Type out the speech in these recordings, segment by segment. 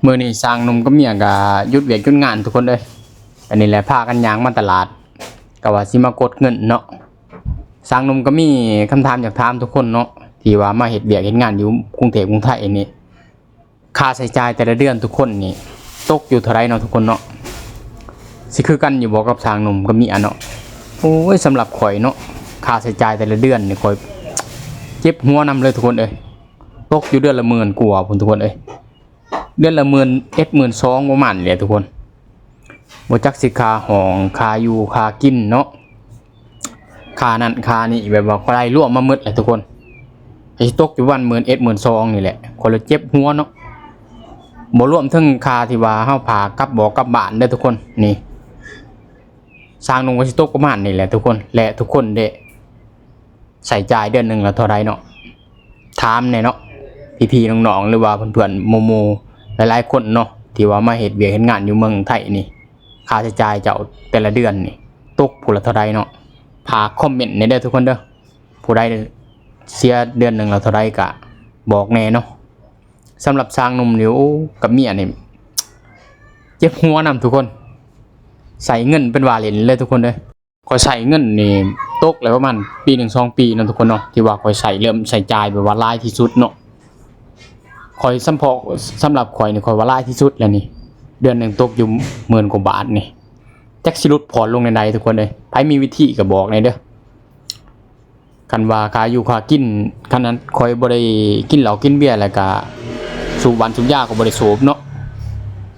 ມື້ນີ້ຊ່າງໜຸ່ມກັບເມຍກໍຢຸດວຽກຢຸດງານທຸກຄົນເອີຍ. ອັນນີ້ແຫຼະ ພາກັນຍ່າງມາຕະຫຼາດ ກໍວ່າຊິມາກົດເງິນເນາະ. ຊ່າງໜຸ່ມກໍມີຄຳຖາມຢາກຖາມທຸກຄົນເນາະ ທີ່ວ່າມາເຮັດວຽກເຮັດງານຢູ່ກຸງເທບກຸງໄທນີ້ ຄ່າໃຊ້ຈ່າຍແຕ່ລະເດືອນທຸກຄົນນີ້ຕົກຢູ່ເທົ່າໃດເນາະທຸກຄົນເນາະ? ຊິຄືກັນຢູ່ບໍ່ກັບຊ່າງໜຸ່ມກັບເມຍເນາະ? ໂອ້ຍ ສຳລັບຂ້ອຍເນາະ ຄ່າໃຊ້ຈ່າຍແຕ່ລະເດືອນນີ້ຂ້ອຍເຈັບຫົວນຳເລີຍທຸກຄົນເອີຍ. ຕົກຢູ່ເດືອນລະໝື່ນກວ່າພຸ້ນທຸກຄົນເອີຍ. ເດືອນລະໝື່ນເອັດ ໝື່ນສອງ ປະມານນີ້ແຫຼະທຸກຄົນ. ບໍ່ຈັກຊິຄ່າຫ້ອງ ຄ່າຢູ່ ຄ່າກິນເນາະ ຄ່ານັ້ນຄ່ານີ້ ແບບວ່າກໍໄດ້ລວມມາໝົດແຫຼະທຸກຄົນ. ກໍຊິຕົກຢູ່ປະມານ ໝື່ນເອັດ ໝື່ນສອງ ນີ້ແຫຼະ. ຂ້ອຍລະເຈັບຫົວເນາະ ບໍ່ລວມເຖິງຄ່າທີ່ວ່າເຮົາພາກັບບໍ່ກັບບ້ານເດີ້ທຸກຄົນ. ນີ້ ຊ່າງໜຸ່ມກໍຊິຕົກປະມານນີ້ແຫຼະທຸກຄົນ ແລະ ທຸກຄົນເດ້ ໃຊ້ຈ່າຍເດືອນໜຶ່ງລະເທົ່າໃດເນາະ? ຖາມແດ່ເນາະ ພີ່ໆນ້ອງໆ ຫຼືວ່າເພື່ອນໆໝູ່ໆຫຼາຍໆຄົນເນາະ ທີ່ວ່າມາເຮັດວຽກເຮັດງານຢູ່ເມືອງໄທນີ້ ຄ່າໃຊ້ຈ່າຍເຈົ້າແຕ່ລະເດືອນນີ້ຕົກຜູ້ລະເທົ່າໃດເນາະ? ຝາກຄອມເມັນແດ່ເດີ້ທຸກຄົນເດີ້. ຜູ້ໃດເສຍເດືອນໜຶ່ງລະເທົ່າໃດກະບອກແດ່ເນາະ. ສຳລັບຊ່າງໜຸ່ມນີ້ ໂອ້ ກັບເມຍນີ້ເຈັບຫົວນຳທຸກຄົນ ໃຊ້ເງິນເປັນວ່າຫຼິ້ນເລີຍທຸກຄົນເອີຍ. ຂ້ອຍໃຊ້ເງິນນີ້ຕົກແລ້ວປະມານປີໜຶ່ງສອງປີເນາະທຸກຄົນເນາະ ທີ່ວ່າຂ້ອຍໃຊ້ ເລີ່ມໃຊ້ຈ່າຍແບບວ່າຫຼາຍທີ່ສຸດເນາະ. ຂ້ອຍສຳເພາະ ສຳລັບຂ້ອຍນີ້ ຂ້ອຍວ່າຫຼາຍທີ່ສຸດແລ້ວນີ້ ເດືອນໜຶ່ງຕົກຢູ່ໝື່ນກວ່າບາດນີ້. ຈັກຊິຫຼຸດຜ່ອນລົງແນວໃດທຸກຄົນເອີຍ. ໃຜມີວິທີກໍບອກແດ່ເດີ້. ຄັນວ່າຄ່າຢູ່ຄ່າກິນ ຄັນນັ້ນຂ້ອຍບໍ່ໄດ້ກິນເຫຼົ້າກິນເບຍ ແລ້ວກະສູບຫວານສູບຢາກໍບໍ່ໄດ້ສູບເນາະ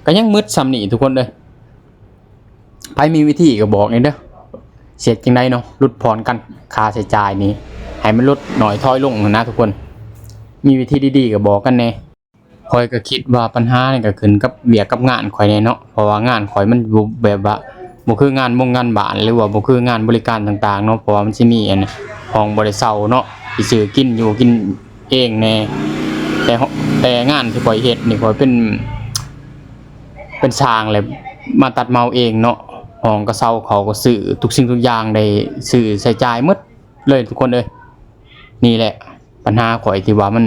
ກໍຍັງໝົດສ່ຳນີ້ທຸກຄົນເອີຍ. ໃຜມີວິທີກໍບອກແດ່ເດີ້ ເຮັດຈັ່ງໃດເນາະ ຫຼຸດຜ່ອນກັນຄ່າໃຊ້ຈ່າຍນີ້ ໃຫ້ມັນຫຼຸດໜ້ອຍຖອຍລົງຫັ້ນນະທຸກຄົນ. ມີວິທີດີໆກໍບອກກັນແດ່. ຂ້ອຍກໍຄິດວ່າບັນຫານີ້ກໍຂຶ້ນກັບວຽກກັບງານຂ້ອຍແດ່ເນາະ ເພາະວ່າງານຂ້ອຍມັນບໍ່ ແບບວ່າບໍ່ຄືງານບົງງານບ້ານ ຫຼືວ່າບໍ່ຄືງານບໍລິການຕ່າງໆເນາະ ເພາະວ່າມັນຊິມີອັນຫ້ອງບໍ່ໄດ້ເຊົ່າເນາະ ຊິຊື້ກິນຢູ່ກິນເອງແດ່. ແຕ່ ແຕ່ງານທີ່ຂ້ອຍເຮັດນີ້ ຂ້ອຍເປັນ ເປັນຊ່າງ ແລະ ມາຕັດເໝົາເອງເນາະ ຫ້ອງກໍເຊົ່າ ເຂົ້າກໍຊື້ ທຸກສິ່ງທຸກຢ່າງໄດ້ຊື້ໃຊ້ຈ່າຍໝົດເລີຍທຸກຄົນເອີຍ. ນີ້ແຫຼະບັນຫາຂ້ອຍທີ່ວ່າມັນ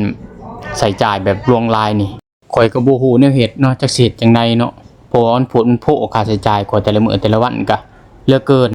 ໃຊ້ຈ່າຍແບບຫຼວງຫຼາຍນີ້. ຂ້ອຍກໍບໍ່ຮູ້ແນວເຮັດເນາະ ຈັກຊິເຮັດຈັ່ງໃດເນາະ ເພາະວ່າມັນໂພດມັນໂພ ຄ່າໃຊ້ຈ່າຍຂ້ອຍແຕ່ລະມື້ແຕ່ລະວັນກະເຫຼືອເກີນ.